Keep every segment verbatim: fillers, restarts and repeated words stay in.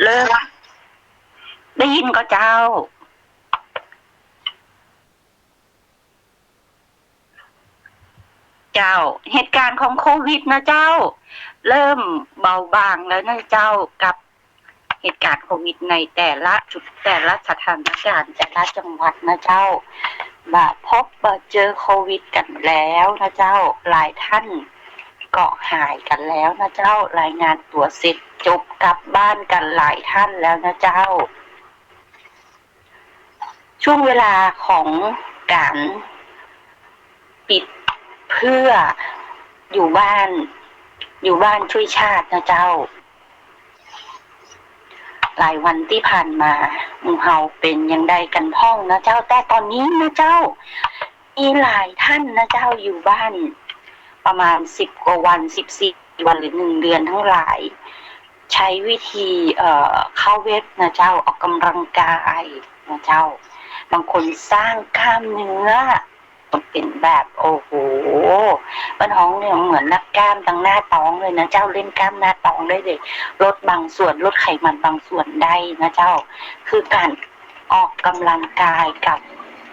เริ่ม ได้ยินก่อเจ้า เจ้า เหตุการณ์ของโควิดนะเจ้า เริ่มเบาบางแล้วนะเจ้า กับเหตุการณ์โควิดในแต่ละจุด แต่ละสถานการณ์ แต่ละจังหวัดนะเจ้า บ่พบบ่เจอโควิดกั๋นแล้วนะเจ้า หลายท่านก็หายกั๋นแล้วนะเจ้า รายงานตั๋วเสร็จจบกลับบ้านกั๋นหลายท่านแล้วนะเจ้า ช่วงเวลาของก๋านปิดเพื่ออยู่บ้าน อยู่บ้านช่วยชาตินะเจ้า หลายวันตี้ผ่านมา หมู่เฮาเป๋นอย่างใดกั๋นพ่องนะเจ้า แต่ต๋อนนี้นะเจ้า มีหลายท่านนะเจ้า อยู่บ้านประมาณสิบกว่าวัน สิบสี่วัน หรือหนึ่งเดือนทั้งหลาย ใช้วิธี เอ่อ เข้าเว็บนะเจ้า ออกกำลังกายนะเจ้า บางคนสร้างกล้ามเนื้อ เป๋นแบบ โอ้โห เปิ้นฮ้องเนี่ยเหมือนนักกล้ามตังหน้าต๊องเลยนะเจ้า เล่นกล้ามหน้าต๊องได้เลย ลดบางส่วน ลดไขมันบางส่วนได้นะเจ้า คือก๋านออกกำลังกายกับ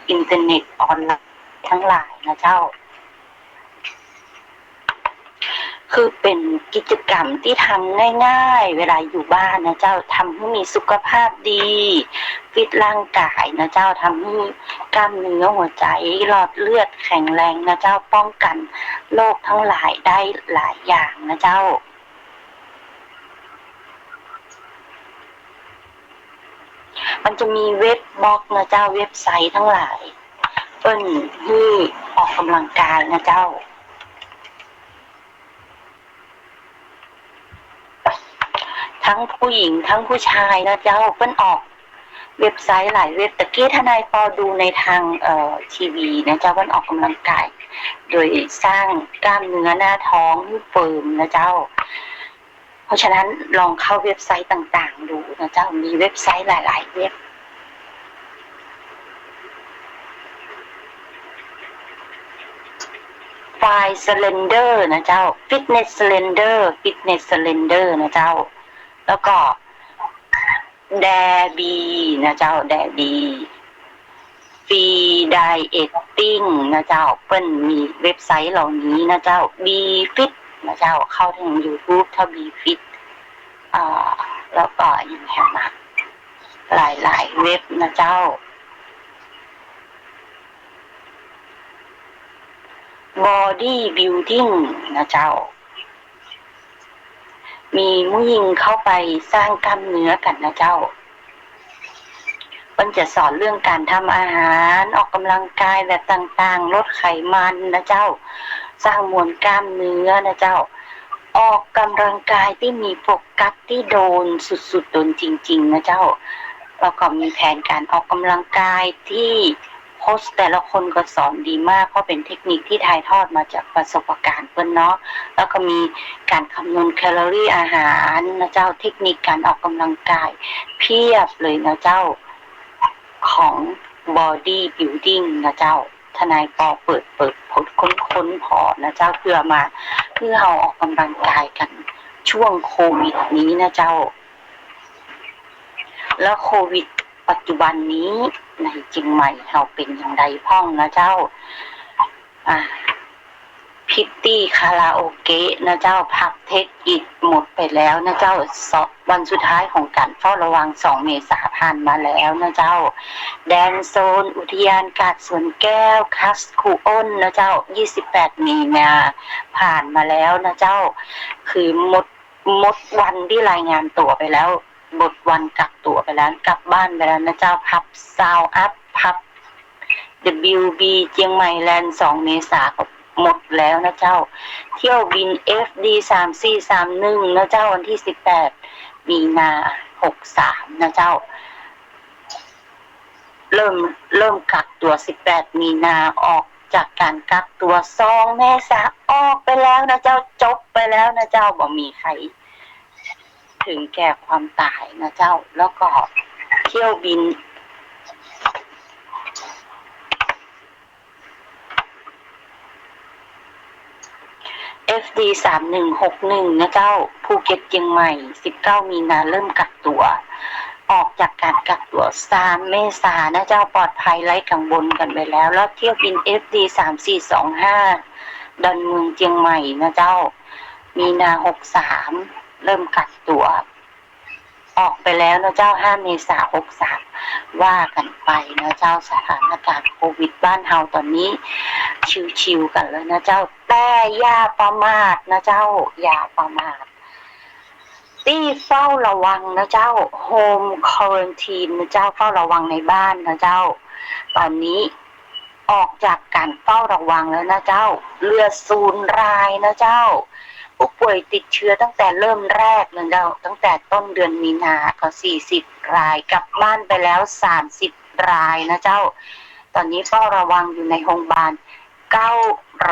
อินเทอร์เน็ตออนไลน์ตังหลายนะเจ้า คือเป๋นกิจกรรมตี้ทำง่ายๆ เวลาอยู่บ้านนะเจ้า ทำหื้อมีสุขภาพดี ฟิตร่างกายนะเจ้า ทำหื้อกล้ามเนื้อหัวใจ๋ หลอดเลือดแข็งแรงนะเจ้า ป้องกั๋นโรคตังหลายได้หลายอย่างนะเจ้า มันจะมีเว็บบล็อกนะเจ้า เว็บไซต์ตังหลาย เปิ้นหื้อออกกำลังกายนะเจ้า ทั้งผู้หญิงทั้งผู้ชายนะเจ้า เปิ้นออกเว็บไซต์หลายเว็บ ตะกี้ทนายปอดูในทาง เอ่อ ทีวีนะเจ้า เปิ้นออกกำลังกาย โดยสร้างกล้ามเนื้อหน้าท้องหื้อเฟิร์มนะเจ้า เพราะฉะนั้นลองเข้าเว็บไซต์ต่างๆ ดูนะเจ้า มีเว็บไซต์หลายๆ เว็บ Fine Slender นะเจ้า Fitness Slender Fitness Slender นะเจ้า แล้วก็ Dare Be นะเจ้า Dare Be Free Dieting นะเจ้า เปิ้นมีเว็บไซต์เหล่านี้นะเจ้า Be Fit นะเจ้า เข้าทางยูทูบ ถ้า Be Fit อ่า แล้วก็อย่างเงี้ยนะ หลายๆ เว็บนะเจ้า Body Building นะเจ้า มีผู้หญิงเข้าไปสร้างกล้ามเนื้อกั๋นนะเจ้า เปิ้นจะสอนเรื่องก๋านทำอาหาร ออกกำลังกายแบบต่างๆ ลดไขมันนะเจ้า สร้างมวลกล้ามเนื้อนะเจ้า ออกกำลังกายตี้มีโฟกัสตี้โดนสุดๆ โดนจริงๆ นะเจ้า แล้วก็มีแผนก๋านออกกำลังกายตี้โค้ชแต่ละคนก็สอนดีมาก เพราะเป๋นเทคนิคตี้ถ่ายทอดมาจากประสบการณ์เปิ้นเนาะ แล้วก็มีก๋านคำนวณแคลอรี่อาหารนะเจ้า เทคนิคก๋านออกกำลังกายเพียบเลยนะเจ้า ของ Body Building นะเจ้า ทนายปอเปิด เปิดค้นๆ ผ่อนะเจ้า เพื่อมา เพื่อเฮาออกกำลังกายกั๋นช่วงโควิดนี้นะเจ้า แล้วโควิดปัจจุบันนี้ในเจียงใหม่เฮาเป๋นอย่างใดพ่องนะเจ้า อ่า พิตตี้คาราโอเกะนะเจ้า ผับเทคอิทหมดไปแล้วนะเจ้า สอง วันสุดท้ายของก๋านเฝ้าระวัง สองเมษาผ่านมาแล้วนะเจ้า แดนโซนอุทยานกาดสวนแก้ว คาสคูอ้นนะเจ้า ยี่สิบแปดมีนาผ่านมาแล้วนะเจ้า คือหมด หมดวันตี้รายงานตั๋วไปแล้ว หมดวันกักตั๋วไปแล้ว กลับบ้านไปแล้วนะเจ้า ผับซาวอัพ ผับ ดับเบิลยูบี เจียงใหม่แลนด์ สองเมษาก็หมดแล้วนะเจ้า เที่ยวบิน เอฟดี สามสี่สามหนึ่งนะเจ้า วันที่สิบแปดมีนาหกสามนะเจ้า เริ่ม เริ่มกักตั๋วสิบแปดมีนา ออกจากก๋านกักตั๋วสองเมษา ออกไปแล้วนะเจ้า จบไปแล้วนะเจ้า บ่มีใผ ถึงแก่ความต๋ายนะเจ้า แล้วก็เที่ยวบิน เอฟดี สามหนึ่งหกหนึ่ง นะเจ้า ภูเก็ต เจียงใหม่ สิบเก้า มีนาเริ่มกักตั๋ว ออกจากการกักตั๋ว สาม เมษานะเจ้า ปลอดภัยไร้กังวลกันไปแล้ว แล้วเที่ยวบิน เอฟดี สามสี่สองห้า ดอนเมือง เจียงใหม่นะเจ้า มีนา หกสาม เริ่มกักตั๋ว ออกไปแล้วนะเจ้า ห้า เมษา หกสาม ว่ากันไปนะเจ้า สถานการณ์โควิดบ้านเฮาต๋อนนี้ ชิวๆ กั๋นเลยนะเจ้า แต่อย่าประมาทนะเจ้า อย่าประมาท ตี้เฝ้าระวังนะเจ้า โฮมควอรันทีนนะเจ้า เฝ้าระวังในบ้านนะเจ้า ต๋อนนี้ ออกจากการเฝ้าระวังแล้วนะเจ้า เหลือศูนย์รายนะเจ้า ผู้ป่วยติดเชื้อตั้งแต่เริ่มแรกนะเจ้า ตั้งแต่ต้นเดือนมีนาก็ สี่สิบราย กลับบ้านไปแล้ว สามสิบรายนะเจ้า ต๋อนนี้เฝ้าระวังอยู่ในโฮมบาล เก้า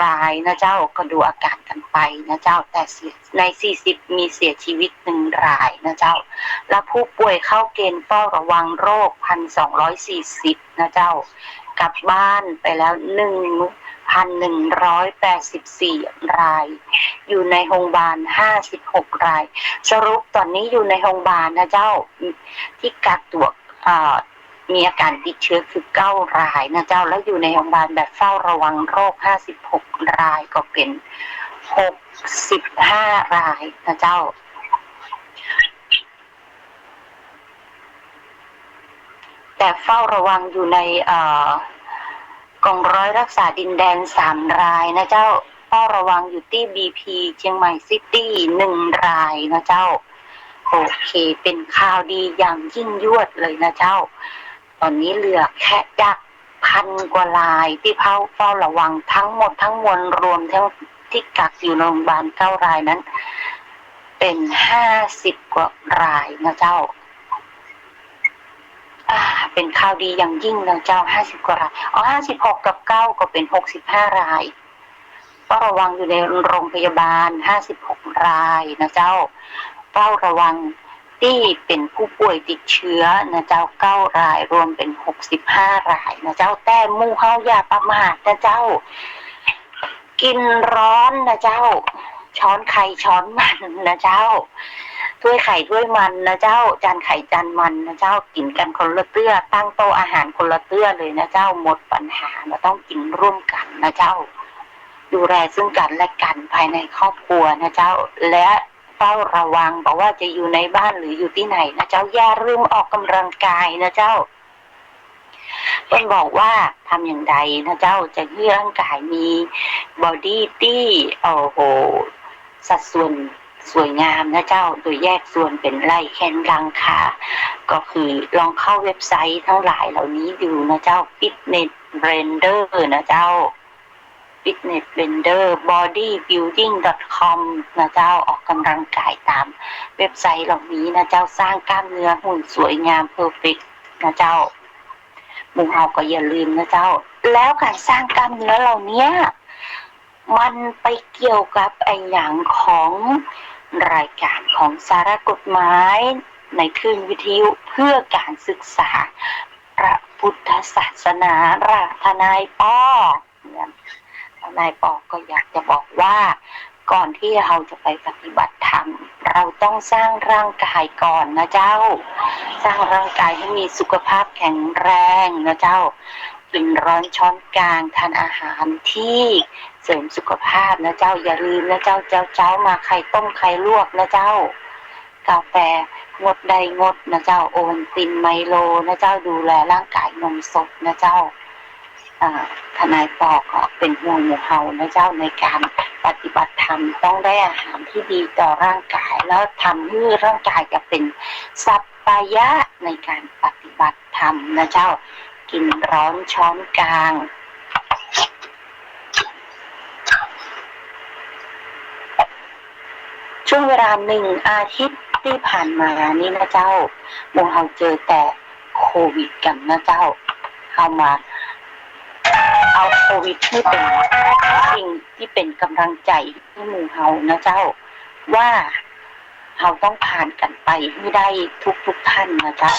รายนะเจ้า ก็ดูอาการกันไปนะเจ้า แต่เสีย ใน สี่สิบ มีเสียชีวิต หนึ่งรายนะเจ้า และผู้ป่วยเข้าเกณฑ์เฝ้าระวังโรค พันสองร้อยสี่สิบ นะเจ้า กลับบ้านไปแล้ว หนึ่งพันหนึ่งร้อยแปดสิบสี่ราย อยู่ในโฮมบาล ห้าสิบหกราย สรุปต๋อนนี้อยู่ในโฮมบาลนะเจ้า ตี้กักตั๋ว เอ่อ มีอาการติดเชื้อคือ เก้ารายนะเจ้า แล้วอยู่ในโฮมบาลแบบเฝ้าระวังโรค ห้าสิบหกราย ก็เป๋น หกสิบห้ารายนะเจ้า แต่เฝ้าระวังอยู่ใน เอ่อ กองร้อยรักษาดินแดน สามรายนะเจ้า เฝ้าระวังอยู่ตี้ บีพี เจียงใหม่ซิตี้ หนึ่งรายนะเจ้า โอเค เป๋นข่าวดีอย่างยิ่งยวดเลยนะเจ้า ต๋อนนี้เหลือแค่จาก พันกว่ารายตี้เฝ้า เฝ้าระวัง ทั้งหมดทั้งมวลรวมทั้งตี้กักอยู่โฮมบาล เก้ารายนั้น เป๋น ห้าสิบกว่ารายนะเจ้า อ่า เป๋นข่าวดีอย่างยิ่งนะเจ้า ห้าสิบกว่าราย อ๋อ ห้าสิบหกกับเก้าก็เป๋น หกสิบห้าราย เฝ้าระวังอยู่ในโฮมพยาบาล ห้าสิบหกรายนะเจ้า เฝ้าระวังตี้เป๋นผู้ป่วยติดเชื้อนะเจ้า เก้าราย รวมเป๋น หกสิบห้ารายนะเจ้า แต่หมู่เฮาอย่าประมาทนะเจ้า กิ๋นฮ้อนนะเจ้า ช้อนใค่ช้อนมันนะเจ้า ถ้วยใค่ถ้วยมันนะเจ้า จานใค่จานมันนะเจ้า กิ๋นกั๋นคนละเตื้อ ตั้งโต๊ะอาหารคนละเตื้อเลยนะเจ้า หมดปัญหา บ่ต้องกิ๋นร่วมกั๋นนะเจ้า ดูแลซึ่งกั๋นและกั๋นภายในครอบครัวนะเจ้า และเฝ้าระวัง บ่ว่าจะอยู่ในบ้านหรืออยู่ตี้ไหนนะเจ้า อย่าลืมออกกำลังกายนะเจ้า เปิ้นบอกว่าทำอย่างใดนะเจ้า จะหื้อร่างกายมีบอดี้ตี้ โอ้โห สัดส่วนสวยงามนะเจ้า โดยแยกส่วนเป๋นไหล่ แขน หลัง ขา ก็คือลองเข้าเว็บไซต์ทั้งหลายเหล่านี้ดูนะเจ้า Fitness Blender นะเจ้า Fitness Blender Bodybuilding dot com นะเจ้า ออกกำลังกายต๋ามเว็บไซต์เหล่านี้นะเจ้า สร้างกล้ามเนื้อหุ่นสวยงามเพอร์เฟกต์นะเจ้า หมู่เฮาก็อย่าลืมนะเจ้า แล้วก๋านสร้างกล้ามเนื้อเหล่าเนี้ย มันไปเกี่ยวกับอะหยังของรายก๋านของสาระกฎหมายในคลื่นวิทยุเพื่อการศึกษาพระพุทธศาสนา ทนายปอ ทนายปอก็อยากจะบอกว่า ก่อนที่เฮาจะไปปฏิบัติธรรม เฮาต้องสร้างร่างกายก่อนนะเจ้า สร้างร่างกายให้มีสุขภาพแข็งแรงนะเจ้า กิ๋นฮ้อนช้อนกลาง ทานอาหารที่เสริมสุขภาพนะเจ้า อย่าลืมนะเจ้า เจ๊าๆ มาไข่ต้มไข่ลวกนะเจ้า กาแฟงดได้งดนะเจ้า โอวัลติน ไมโลนะเจ้า ดูแลร่างกายนมสดนะเจ้า อ่า ทนายปอก็เป๋นห่วงหมู่เฮานะเจ้า ในก๋านปฏิบัติธรรมต้องได้อาหารที่ดีต่อร่างกาย แล้วทำหื้อร่างกายจะเป๋นสัปปายะในก๋านปฏิบัติธรรมนะเจ้า กิ๋นฮ้อนช้อนกลาง ช่วงเวลาหนึ่งอาทิตย์ตี้ผ่านมานี้นะเจ้า หมู่เฮาเจอแต่โควิดกั๋นนะเจ้า เฮามาเอาโควิดตี้เป๋นสิ่งตี้เป๋นก๋ำลังใจ๋หื้อหมู่เฮานะเจ้า ว่าเฮาต้องผ่านกั๋นไปหื้อได้ทุกๆ ท่านนะเจ้า